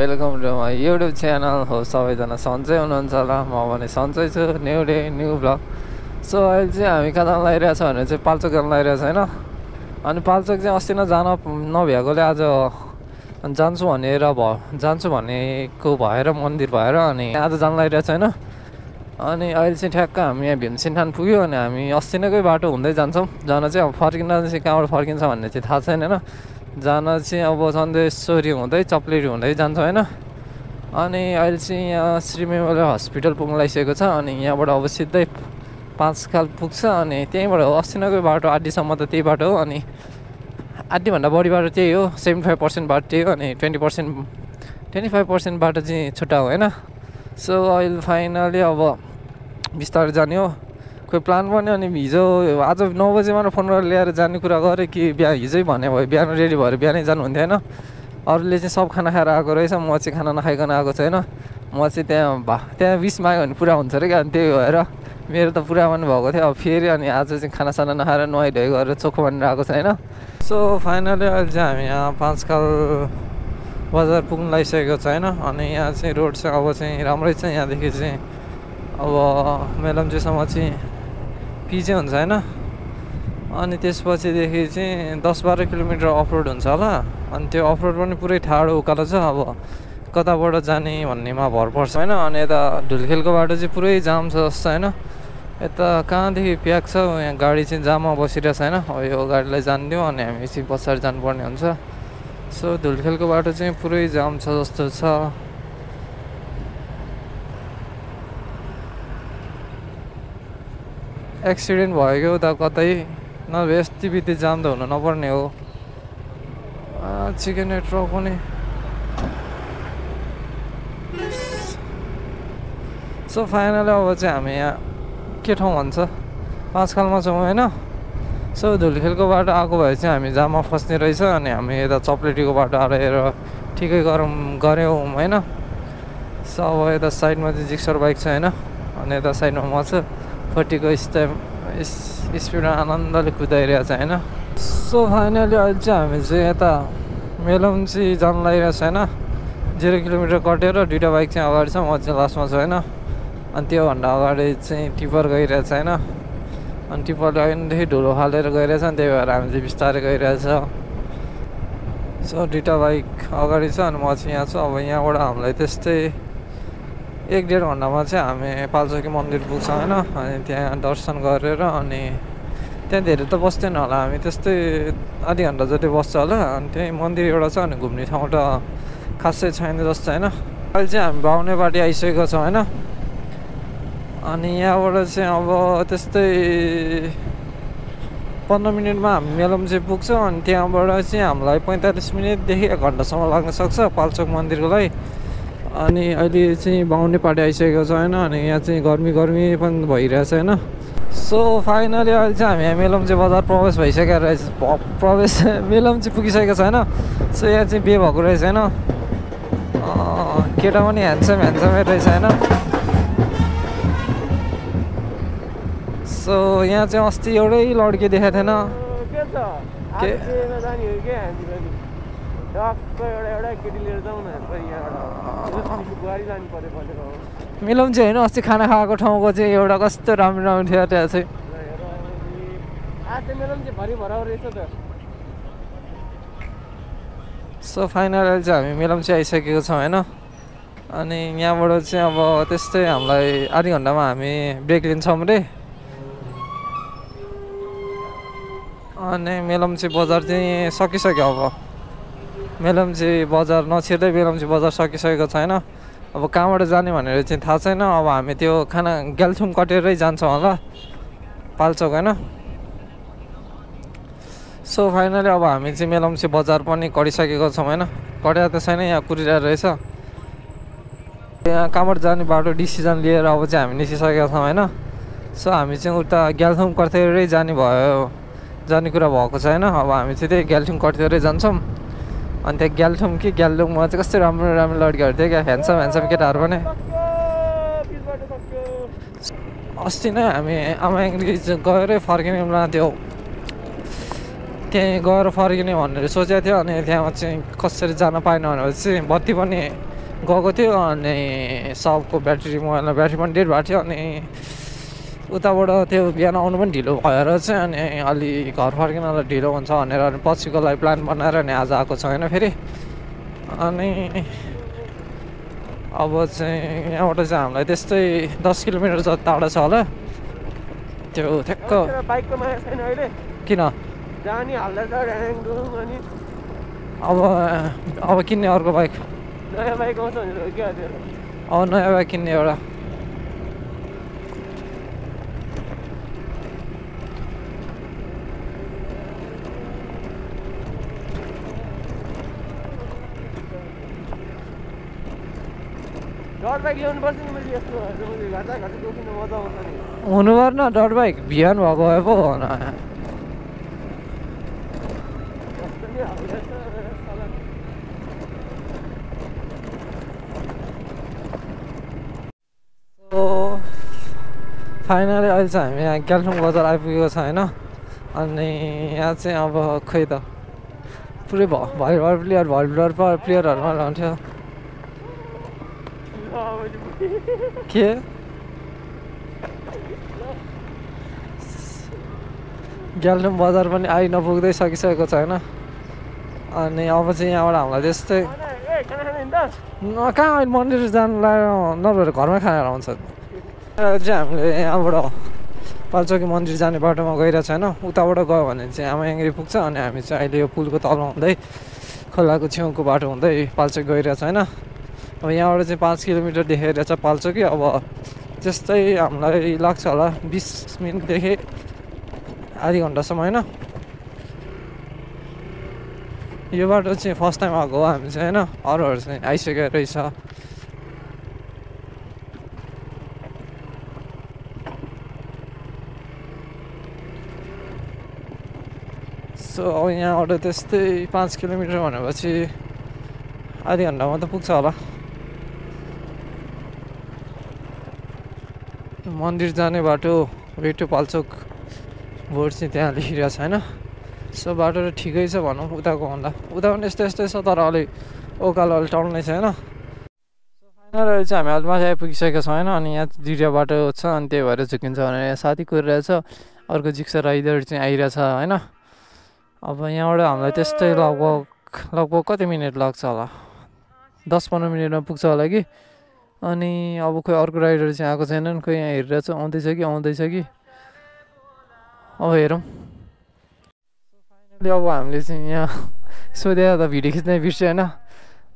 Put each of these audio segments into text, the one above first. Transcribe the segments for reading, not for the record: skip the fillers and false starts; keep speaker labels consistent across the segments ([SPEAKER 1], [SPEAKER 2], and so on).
[SPEAKER 1] Welcome to my YouTube channel हो। सबैजना सन्चै हुनुहुन्छ होला, म भने सन्चै छु। New day new vlog. So अहिले चाहिँ हामी कहाँ जान लागिरहेछ भने चाहिँ पाल्चोक जान लागिरहेछ होइन। अनि पाल्चोक चाहिँ अस्ति नै जान नभ्याएकोले आज जान्छु भनेको भएर मन्दिर भएर अनि आज जान लागिरहेछ होइन। अनि अहिले चाहिँ ठ्याक्क हामी यहाँ भीमसेनठान पुग्यो अनि हामी अस्ति नैकै बाटो हुँदै जान्छौँ। जान चाहिँ अब फर्किँदा चाहिँ कहाँबाट फर्किन्छ भन्ने चाहिँ थाहा छैन होइन। जान चाहिँ अब सन्देश्वरी हुँदै चप्लेरी हुँदै जान्छ होइन। अनि अहिले चाहिँ यहाँ श्री मेमोरियल हस्पिटल पुग्न लागिसकेको छ अनि यहाँबाट अब सिधै 5 खाल पुग्छ अनि त्यहीँबाट अस्ति नैकै बाटो आदिसम्म त त्यही बाटो हो। अनि आधीभन्दा बढी बाटो त्यही हो, 75% बाटो त्यही हो अनि 25% बाटो चाहिँ छुट्टा हो होइन। सो अहिले फाइनली अब बिस्तारै जाने हो। कोही प्लान पनि अनि हिजो आज 9 बजे मलाई फोन गरेर ल्याएर जाने कुरा गरेँ कि हिजै भने भयो बिहान रेडी भएर बिहानै जानुहुन्थ्यो होइन। अरूले चाहिँ सब खाना खाएर आएको रहेछ, म चाहिँ खाना नखाइकन आएको छैन। म चाहिँ त्यहाँ 20 माग्यो भने पुरा हुन्छ अरे क्या। अनि त्यही भएर मेरो त पुरा पनि भएको थियो। अब फेरि अनि आज चाहिँ खानासाना नखाएर नुहाइधुवाइ गरेर चोखो बनेर आएको छ होइन। सो फाइनली अहिले चाहिँ हामी यहाँ 5 खाल बजार पुग्न लागिसकेको छ होइन। अनि यहाँ चाहिँ रोड चाहिँ अब चाहिँ राम्रै छ। यहाँदेखि चाहिँ अब मेलम्चीसम्म चाहिँ पिचे हुन्छ होइन। अनि त्यसपछिदेखि चाहिँ 10-12 किलोमिटर अफरोड हुन्छ होला। अनि त्यो अफरोड पनि पुरै ठाडो उकालो छ। अब कताबाट जाने भन्नेमा भर पर्छ होइन। अनि यता ढुलखेलको बाटो चाहिँ पुरै जाम छ जस्तो होइन। यता कहाँदेखि प्याक छ, यहाँ गाडी चाहिँ जाममा बसिरहेछ होइन। अब यो गाडीलाई जानिदियो अनि हामी चाहिँ पछाडि जानुपर्ने हुन्छ। सो ढुलखेलको बाटो चाहिँ पुरै जाम छ जस्तो छ। एक्सिडेन्ट भयो उता कतै नभए यति बित्ति जाम त हुनु नपर्ने हो। चिकन ट्रक पनि। सो फाइनली अब चाहिँ हामी यहाँ के ठाउँ भन्छ 5 खालमा छौँ होइन। सो धुलखेलको बाटो आएको भए चाहिँ हामी जाममा फस्ने रहेछ अनि हामी यता चप्लेटीको बाटो आएर ठिकै गऱ्यौँ होइन। सो अब यता साइडमा चाहिँ जिक्सर बाइक छ होइन। अनि यता साइडमा म छु, 40को स्पिडमा आनन्दले कुदाइरहेको छ होइन। सो फाइनली अहिले चाहिँ हामी चाहिँ यता मेलम्ची जान लागिरहेको छ होइन। 0 किलोमिटर कटेर 2टा बाइक चाहिँ अगाडि छ, म चाहिँ लास्टमा छु होइन। अनि त्योभन्दा अगाडि चाहिँ टिपर गइरहेछ होइन। अनि टिपरले अहिलेदेखि धुलो फालेर गइरहेछ नि, त्यही भएर हामी चाहिँ बिस्तारै गइरहेछ। सो 2टा बाइक अगाडि छ अनि म चाहिँ यहाँ छु। अब यहाँबाट हामीलाई त्यस्तै 1-1.5 घन्टामा चाहिँ हामी पाल्चोकी मन्दिर पुग्छौँ होइन। अनि त्यहाँ दर्शन गरेर अनि त्यहाँ धेरै त बस्दैन होला, हामी त्यस्तै आधी घन्टा जति बस्छ होला। अनि त्यहीँ मन्दिर एउटा छ अनि घुम्ने ठाउँ त खासै छैन जस्तो होइन। अहिले चाहिँ हामी बाहुनेपाटी आइसकेको छौँ होइन। अनि यहाँबाट चाहिँ अब त्यस्तै 15 मिनटमा हामी मेलम्ची पुग्छौँ। अनि त्यहाँबाट चाहिँ हामीलाई 45 मिनटदेखि 1 घन्टासम्म लाग्न सक्छ पाल्चोक मन्दिरको लागि। अनि अहिले चाहिँ बाहुनेपाटी आइसकेको छ होइन। अनि यहाँ चाहिँ गर्मी पनि भइरहेछ होइन। सो फाइनली अहिले चाहिँ हामी यहाँ मेलम्ची बजार प्रवेश भइसकेको रहेछ, मेलम्ची पुगिसकेको छ होइन। सो यहाँ चाहिँ बिहे भएको रहेछ होइन। केटा पनि ह्यान्डसमै रहेछ होइन। सो यहाँ चाहिँ अस्ति एउटै लड्की देखाएको थिएन मेलम्ची होइन। अस्ति खाना खाएको ठाउँको चाहिँ एउटा कस्तो राम्रो थियो त्यहाँ चाहिँ। सो फाइनल चाहिँ हामी मेलम्ची आइसकेको छौँ होइन। अनि यहाँबाट चाहिँ अब त्यस्तै हामीलाई आधी घन्टामा हामी ब्रेक लिन्छौँ रे। अनि मेलम्ची बजार चाहिँ सकिसक्यो। अब मेलम्ची बजार नछिर्दै मेलम्ची बजार सकिसकेको छैन। अब कहाँबाट जाने भनेर चाहिँ थाहा छैन। अब हामी त्यो खाना ग्याल्थुम कटेरै जान्छौँ होला पाल्चोक होइन। सो फाइनली अब हामी चाहिँ मेलम्ची बजार पनि कटिसकेको छौँ होइन। कटेर त छैन, यहाँ कुरिरहेको रहेछ। यहाँ कहाँबाट जाने बाटो डिसिजन लिएर अब चाहिँ हामी निस्किसकेका छौँ होइन। सो हामी चाहिँ उता ग्याल्थुम कटेरै जाने कुरा भएको छैन। अब हामी चाहिँ त्यही ग्याल्थुम कटेरै जान्छौँ। अनि त्यहाँ ग्याल्थुममा चाहिँ कस्तो राम्रो लड्कीहरू थियो क्या, ह्यान्डसम केटाहरू पनि। अस्ति नै हामी आमाङ्गी गएरै फर्किने बेला त्यो त्यहीँ गएर फर्किने भनेर सोचेको थियो। अनि त्यहाँ चाहिँ कसरी जान पाएन भनेपछि बत्ती पनि गएको थियो अनि सबको ब्याट्री मोबाइलमा ब्याट्री पनि डेड भएको थियो अनि उताबाट त्यो बिहान आउनु पनि ढिलो भएर चाहिँ अनि अलि घर फर्किनलाई ढिलो हुन्छ भनेर अनि पछिको लागि प्लान बनाएर नि आज आएको छैन फेरि अनि अब चाहिँ यहाँबाट चाहिँ हामीलाई त्यस्तै 10 किलोमिटर जति टाढा छ होला त्यो ठ्याक्क
[SPEAKER 2] बाइकको माया छैन अहिले
[SPEAKER 1] किन
[SPEAKER 2] जानी हाल्दैछ ड्याङडुङ अनि
[SPEAKER 1] अब किन्ने अर्को बाइक
[SPEAKER 2] नयाँ बाइक आउँछ भनेर के त्यो
[SPEAKER 1] अब नयाँ बाइक किन्ने एउटा
[SPEAKER 2] डट बाइक ल्याउनुपर्छ नि मैले यस्तो घाटा घाटा रोकिन मजा आउँछ नि
[SPEAKER 1] हुनु पर्ने डट बाइक बिहान भएको भए पो हो न
[SPEAKER 2] जस्तो नि हाल्दैछ
[SPEAKER 1] फाइनली अहिले चाहिँ हामी यहाँ कालिम्पोङ बजार आइपुगेको छ होइन अनि यहाँ चाहिँ अब खै त पुरै भलिबल प्लेयरहरूमा रहन्थ्यो के कालिम्पोङ बजार पनि आइ नपुग्दै सकिसकेको छ होइन अनि अब चाहिँ यहाँबाट हामीलाई त्यस्तै कहाँ अहिले मन्दिर जानु लाग्यो नभएर घरमै खाएर आउँछ चाहिँ हामीले यहाँबाट पाल्चोकी मन्दिर जाने बाटोमा गइरहेको छैन उताबाट गयो भने चाहिँ आमायाङ्ग्री पुग्छ अनि हामी चाहिँ अहिले यो पुलको तल हुँदै खोलाको छेउको बाटो हुँदै पाल्चोक गइरहेको छ होइन अब यहाँबाट चाहिँ 5 किलोमिटर देखाइरहेको छ पाल्चोकी अब त्यस्तै हामीलाई लाग्छ होला 20 मिनटदेखि आधी घन्टासम्म होइन यो बाटो चाहिँ फर्स्ट टाइम आएको हो हामी चाहिँ होइन अरूहरू चाहिँ आइसकेको रहेछ सो अब यहाँबाट त्यस्तै 5 किलोमिटर भनेपछि आधी घन्टामा त पुग्छ होला मन्दिर जाने बाटो वे टु पाल्चोक बोर्ड चाहिँ त्यहाँ लेखिरहेको छ होइन सो बाटो त ठिकै छ भनौँ उताको भन्दा उता पनि यस्तै यस्तै छ तर अलिक उकालो अलि टल्ने छ होइन फाइनल चाहिँ हामी अहिले माथि आइपुगिसकेको छौँ होइन अनि यहाँ दुईवटा बाटो छ अनि त्यही भएर झुकिन्छ भनेर यहाँ साथी कुरिरहेछ अर्को जिक्सा राइडर चाहिँ आइरहेछ होइन अब यहाँबाट हामीलाई त्यस्तै लगभग कति मिनट लाग्छ होला 10-15 मिनटमा पुग्छ होला कि अनि अब खोइ अर्को राइडर चाहिँ आएको छैनन् खोइ यहाँ हेरिरहेछ आउँदैछ कि अब हेरौँ फाइनली अब हामीले चाहिँ यहाँ सोधेर त भिडियो खिच्नै बिर्स्यो होइन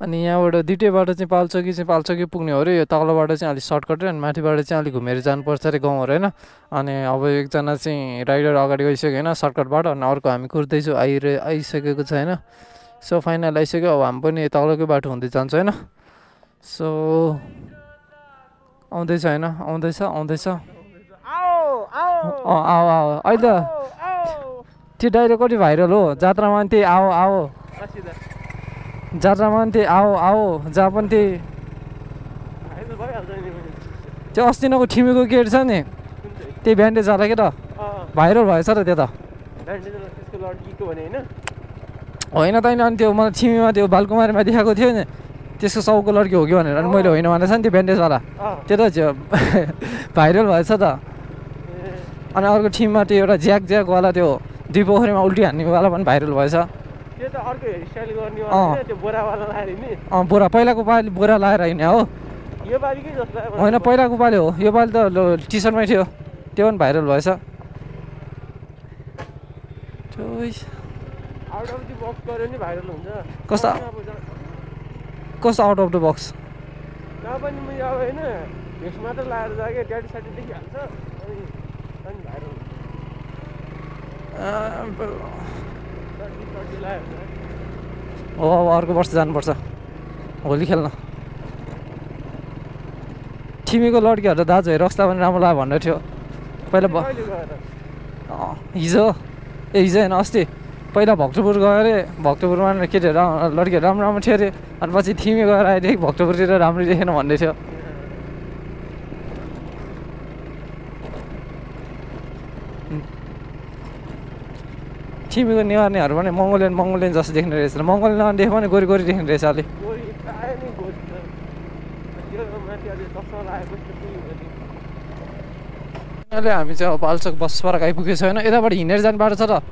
[SPEAKER 1] अनि यहाँबाट दुइटै बाटो चाहिँ पाल्चोकी पुग्ने हो अरे यो तल्लो बाटो चाहिँ अलिक सर्टकट अनि माथिबाट चाहिँ अलिक घुमेर जानुपर्छ अरे गाउँहरू होइन अनि अब एकजना चाहिँ राइडर अगाडि गइसक्यो होइन सर्टकट बाटो अनि अर्को हामी कुर्दैछु आइसकेको छ होइन सो फाइनल आइसक्यो अब हामी पनि तलकै बाटो हुँदै जान्छ होइन सो आउँदैछ होइन आउँदैछ आओ अहिले त्यो डाइरेक्ट कति भाइरल हो जात्रामा पनि त्यही आओ जात्रामा पनि त्यही आओ जहाँ पनि त्यही त्यो अस्तिनको ठिमीको गेट छ नि त्यही ब्यान्डेज होला के त भाइरल भएछ र त्यो त होइन त अनि त्यो मलाई ठिमीमा त्यो बालकुमारीमा देखाएको थियो नि त्यसको साउको लड्की हो कि भनेर अनि मैले होइन भनेको छ नि त्यो ब्यान्डेजवाला त्यो त भाइरल भएछ त अनि अर्को ठिममा त्यो एउटा ज्याकवाला त्यो 2 पोखरीमा उल्टी हान्नेवाला पनि भाइरल भएछ बोरा पहिलाको पालि बोरा लाएर हिँड्ने हो होइन पहिलाको पालि हो यो पालि त टी सर्टमै थियो त्यो पनि भाइरल भएछ कस्तो आउट अफ द बक्स हो अब अर्को वर्ष जानुपर्छ होली खेल्न ठिमीको लड्कीहरू त दाजुहरू रक्स्ता पनि राम्रो लाग्यो भन्दै थियो पहिला हिजो होइन अस्ति पहिला भक्तपुर गयो अरे भक्तपुरमा केटीहरू लड्कीहरू राम्रो राम्रो थियो अरे अनि पछि थिमी गएर अहिले भक्तपुरतिर राम्रै देखेन भन्दै थियो थिमीको नेवार्नेहरू पनि मङ्गोलियन जस्तो देख्ने रहेछ मङ्गोलियन देख्यो भने गोरी देख्ने रहेछ अलिक
[SPEAKER 2] त्यो माथि अलि चस्मा लागेको
[SPEAKER 1] अहिले हामी चाहिँ अब पाल्चोक बस पार्क आइपुगेको छैन यताबाट हिँडेर जाने बाटो छ त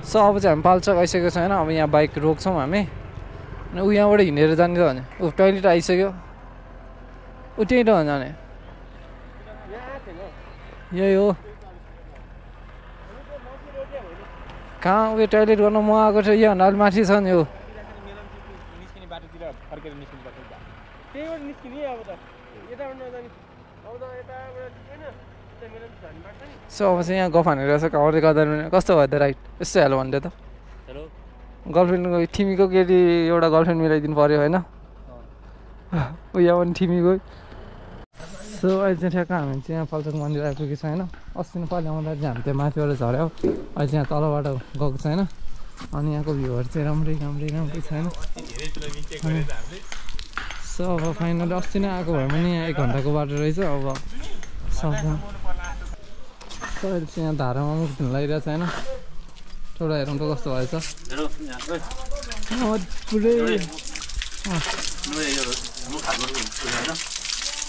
[SPEAKER 1] सो अब चाहिँ हामी पाल्चोक आइसकेको छैन अब यहाँ बाइक रोक्छौँ हामी अनि ऊ यहाँबाट हिँडेर जाने त भने ऊ टोइलेट आइसक्यो ऊ त्यहीँ त जाने यही हो कहाँ उयो टोइलेट गर्न म आएको छु यो भन्दा अलिक माथि छ नि यो
[SPEAKER 2] निस्किने बाटोतिर फर्केर निस्किनुपर्छ त्यहीबाट निस्किने अब त यताबाट नजाने अब त यताबाट होइन यता मेरो झन् बाटो नि
[SPEAKER 1] सो अब चाहिँ यहाँ गफ हानेर छ कभर गर्दा कस्तो भयो त राइट यस्तो हेलो भन्दै त
[SPEAKER 2] हेलो
[SPEAKER 1] गर्लफ्रेन्डको ठिमीको केटी एउटा गर्लफ्रेन्ड मिलाइदिनु पऱ्यो होइन उयो पनि ठिमीको सो अहिले चाहिँ ठ्याक्क हामी चाहिँ यहाँ पाल्चोक मन्दिर आइपुगेको छ होइन अस्ति नै पालि आउँदा चाहिँ हामी त्यहाँ माथिबाट झऱ्यो अहिले चाहिँ यहाँ तलबाट गएको छैन अनि यहाँको भ्यूहरू चाहिँ राम्रै छैन सो अब फाइनली अस्ति नै आएको भए पनि यहाँ 1 घन्टाको बाटो रहेछ अब सक्छ सो अहिले चाहिँ यहाँ धारामा मुख धुन लागिरहेको छ होइन एउटा हेरौँ त कस्तो भएछ पुरै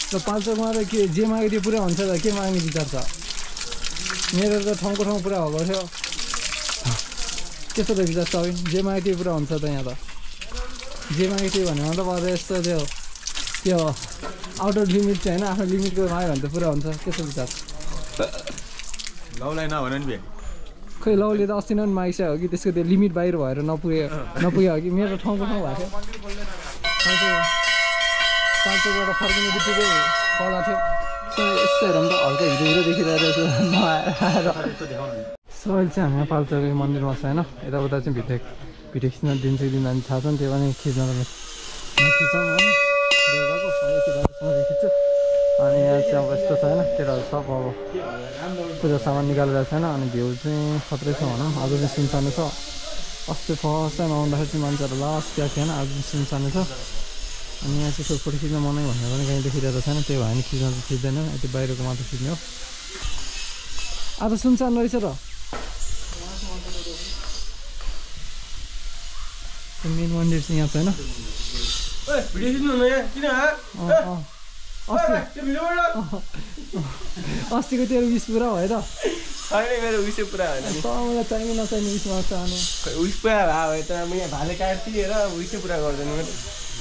[SPEAKER 1] र पाल्चोकमा त के जे माग्यो त्यो पुरा हुन्छ त के माग्ने विचार छ मेरो त ठाउँको ठाउँ पुरा भएको थियो त्यस्तो त विचार छ जे माग्यो त्यो पुरा हुन्छ त यहाँ त जे माग्यो त्यो भनेर त पर्दा यस्तो त्यो आउट अफ लिमिट चाहिँ होइन आफ्नो लिमिटको माग्यो भने त पुरा हुन्छ त्यस्तो विचार
[SPEAKER 2] लौलाई नभन नि
[SPEAKER 1] खै लौले त अस्ति नै मागिसक्यो कि त्यसको त्यो लिमिट बाहिर भएर नपुग्यो कि मेरो ठाउँको ठाउँ भएको थियो पाल्चोकबाट फर्किने बित्तिकै कला थियो यस्तो हेरौँ त हल्का हिरो देखिरहेको सो अहिले चाहिँ हामी पाल्चोक मन्दिरमा छ होइन यताउता चाहिँ भिडियो खिच्न दिन्छ कि दिँदैन थाहा छ नि त्यो पनि खिच्न खिच्छौँ होइन बेलुकाको यति खिच्छु अनि यहाँ चाहिँ अब यस्तो छ होइन केटाहरू सब अब पूजा सामान निकालेर छैन अनि भ्यू चाहिँ खत्रै छ भनौँ आज चाहिँ सुनसानो छ अस्ति फर्स्ट टाइम आउँदाखेरि चाहिँ मान्छेहरू लास्ट त्यहाँ थिएन आज चाहिँ सुनसानो छ अनि यहाँ चाहिँ यसो फोटो खिच्न मनै भनेर पनि कहीँ देखिरहेको छैन त्यो भयो भने खिच्न त खिच्दैन यति बाहिरको मात्र खिच्ने हो आज सुनसान रहेछ त मेन मन्दिर चाहिँ यहाँ छैन अस्तिको तेरो विस पुरा भयो त
[SPEAKER 2] छैन मेरो उइसै पुरा होइन
[SPEAKER 1] मलाई चाहिने नचाहिने विसमा चाहनु
[SPEAKER 2] उइस पुरा भयो त म यहाँ भाले काटिदिएर उइसै पुरा गर्दैन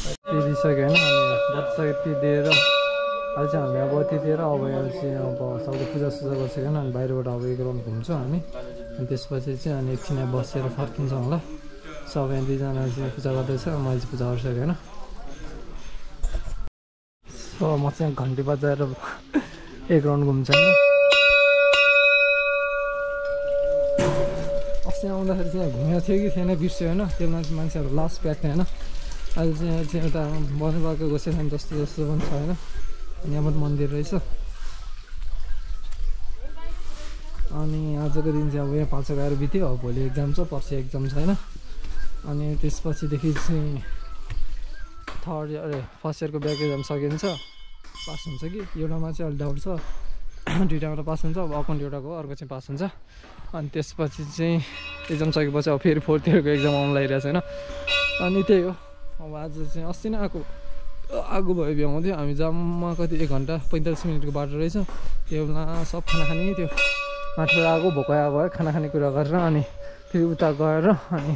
[SPEAKER 1] तिरिसक्यो होइन अनि बत्तिसक्यो तिरिदिएर अहिले चाहिँ हामी अब बत्ती दिएर अब यहाँ चाहिँ अब सबैले पूजासुजा गरिसक्यो अनि बाहिरबाट अब 1 राउन्ड घुम्छौँ हामी अनि त्यसपछि चाहिँ अनि एकछिन यहाँ बसेर फर्किन्छौँ होला सब यहाँ 2 जना चाहिँ पूजा गर्दैछ मैले चाहिँ पूजा गरिसकेँ होइन सो म चाहिँ घन्टी बजाएर 1 राउन्ड घुम्छ होइन अस्ति आउँदाखेरि चाहिँ घुमेको थियो कि थिएन बिर्स्यो होइन त्यो मान्छेहरू लास्ट प्याक थियो होइन अहिले चाहिँ यहाँ चाहिँ एउटा बस्नुभएको गोसेखान जस्तो पनि छ होइन अनि यहाँ पनि मन्दिर रहेछ अनि आजको दिन चाहिँ अब यहाँ पाल्चोक आएर बित्यो अब भोलि एक्जाम छ पर्सि एक्जाम छ होइन अनि त्यसपछिदेखि चाहिँ फर्स्ट इयरको ब्याक एक्जाम सकिन्छ पास हुन्छ कि एउटामा चाहिँ अलिक डाउट छ 2टाबाट पास हुन्छ अब अकाउन्ट एउटाको अर्को चाहिँ पास हुन्छ अनि त्यसपछि चाहिँ एक्जाम सकेपछि अब फेरि 4th इयरको एक्जाम आउनु लागिरहेको छ होइन अनि त्यही हो अब आज चाहिँ अस्ति नै आगो भयो भ्याउँथ्यो हामी जम्मा कति 1 घन्टा 45 मिनटको बाटो रहेछ त्यो बेला सब खाना खाने त्यो माथिबाट आगो भोकै आगो भयो खाना खाने कुरा गरेर अनि फेरि उता गएर अनि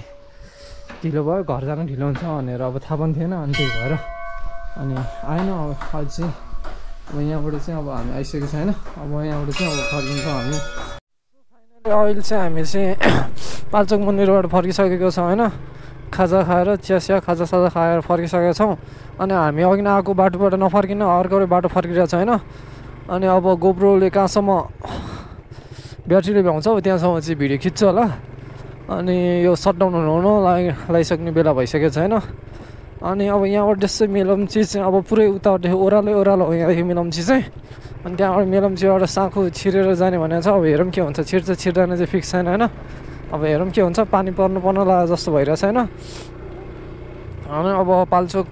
[SPEAKER 1] ढिलो भयो घर जानु ढिलो हुन्छ भनेर अब थाहा पनि थिएन अनि त्यही भएर अनि आएन अब अहिले चाहिँ अब यहाँबाट चाहिँ अब हामी आइसकेको छैन अब यहाँबाट चाहिँ अब फर्किन्छौँ हामी अहिले चाहिँ हामी चाहिँ पाल्चोक मन्दिरबाट फर्किसकेको छौँ होइन खाजा खाएर चिया खाजा खाएर फर्किसकेका छौँ अनि हामी अघि नै आएको बाटोबाट नफर्किन अर्को बाटो फर्किरहेको छ होइन अनि अब गोप्रोले कहाँसम्म ब्याट्रीले भ्याउँछ त्यहाँसम्म चाहिँ भिडियो खिच्छ होला अनि यो सटडाउन हुन लागिसक्ने बेला भइसकेको छैन अनि अब यहाँबाट त्यसै मेलम्ची चाहिँ अब पुरै उताबाट ओह्रालो हो यहाँदेखि मेलम्ची चाहिँ अनि त्यहाँबाट मेलम्चीबाट साँखु छिरेर जाने भनेको छ अब हेरौँ के हुन्छ छिर्छ छिर्दैन चाहिँ फिक्स छैन होइन अब हेरौँ के हुन्छ पानी पर्न लाग्यो जस्तो भइरहेछ होइन अनि अब पाल्चोक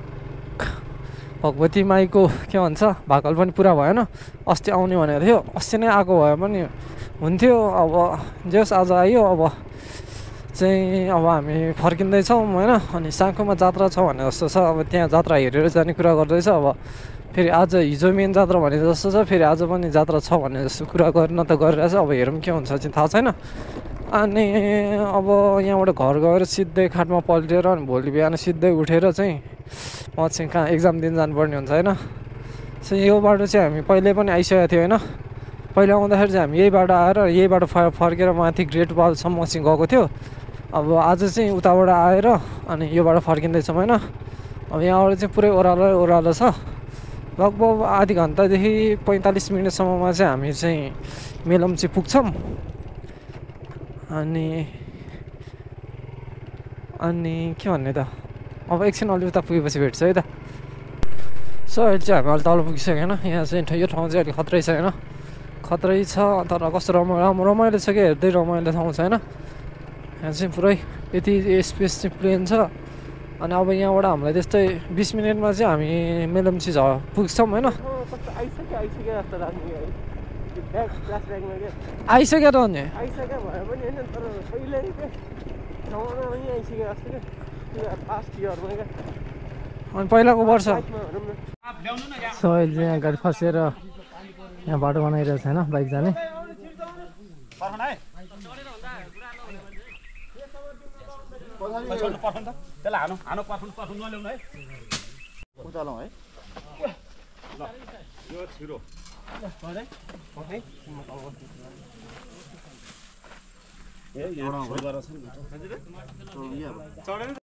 [SPEAKER 1] भगवती माईको के भन्छ भाकल पनि पुरा भएन अस्ति आउने भनेको थियो अस्ति नै आएको भए पनि हुन्थ्यो अब जेस आज आयो अब चाहिँ अब हामी फर्किँदैछौँ होइन अनि साङ्खुमा जात्रा छ भने जस्तो छ अब त्यहाँ जात्रा हेरेर जाने कुरा गर्दैछ अब फेरि आज हिजो मेन जात्रा भने जस्तो छ फेरि आज पनि जात्रा छ भने जस्तो कुरा गर्न त गरिरहेछ अब हेरौँ के हुन्छ चाहिँ थाहा छैन अनि अब यहाँबाट घर गएर सिधै खाटमा पल्टेर अनि भोलि बिहान सिधै उठेर चाहिँ म चाहिँ कहाँ एक्जाम दिन जानुपर्ने हुन्छ होइन सो यो बाटो चाहिँ हामी पहिले पनि आइसकेको थियो होइन पहिला आउँदाखेरि चाहिँ हामी यही बाटो आएर यही बाटो फर्केर माथि ग्रेट वालसम्म चाहिँ गएको थियो अब आज चाहिँ उताबाट आएर अनि यो बाटो फर्किँदैछौँ होइन अब यहाँबाट चाहिँ पुरै ओह्रालो छ लगभग आधी घन्टादेखि 45 मिनटसम्ममा चाहिँ हामी चाहिँ मेलम्ची पुग्छौँ अनि के भन्ने त अब एकछिन अलि उता पुगेपछि भेट्छ है त सो अहिले चाहिँ हामी अलि तल पुगिसक्यो होइन यहाँ चाहिँ यो ठाउँ चाहिँ अलिक खत्रै छ होइन खत्रै छ तर कस्तो रमाइलो छ कि हेर्दै रमाइलो ठाउँ छ होइन यहाँ चाहिँ पुरै यति स्पेस चाहिँ प्लेन छ अनि अब यहाँबाट हामीलाई त्यस्तै 20 मिनटमा चाहिँ हामी मेलम्ची पुग्छौँ होइन आइसक्यो त अनि अनि पहिलाको वर्ष सो अहिले चाहिँ यहाँ गाडी फसेर यहाँ बाटो बनाइरहेको छ होइन बाइक जाने
[SPEAKER 2] है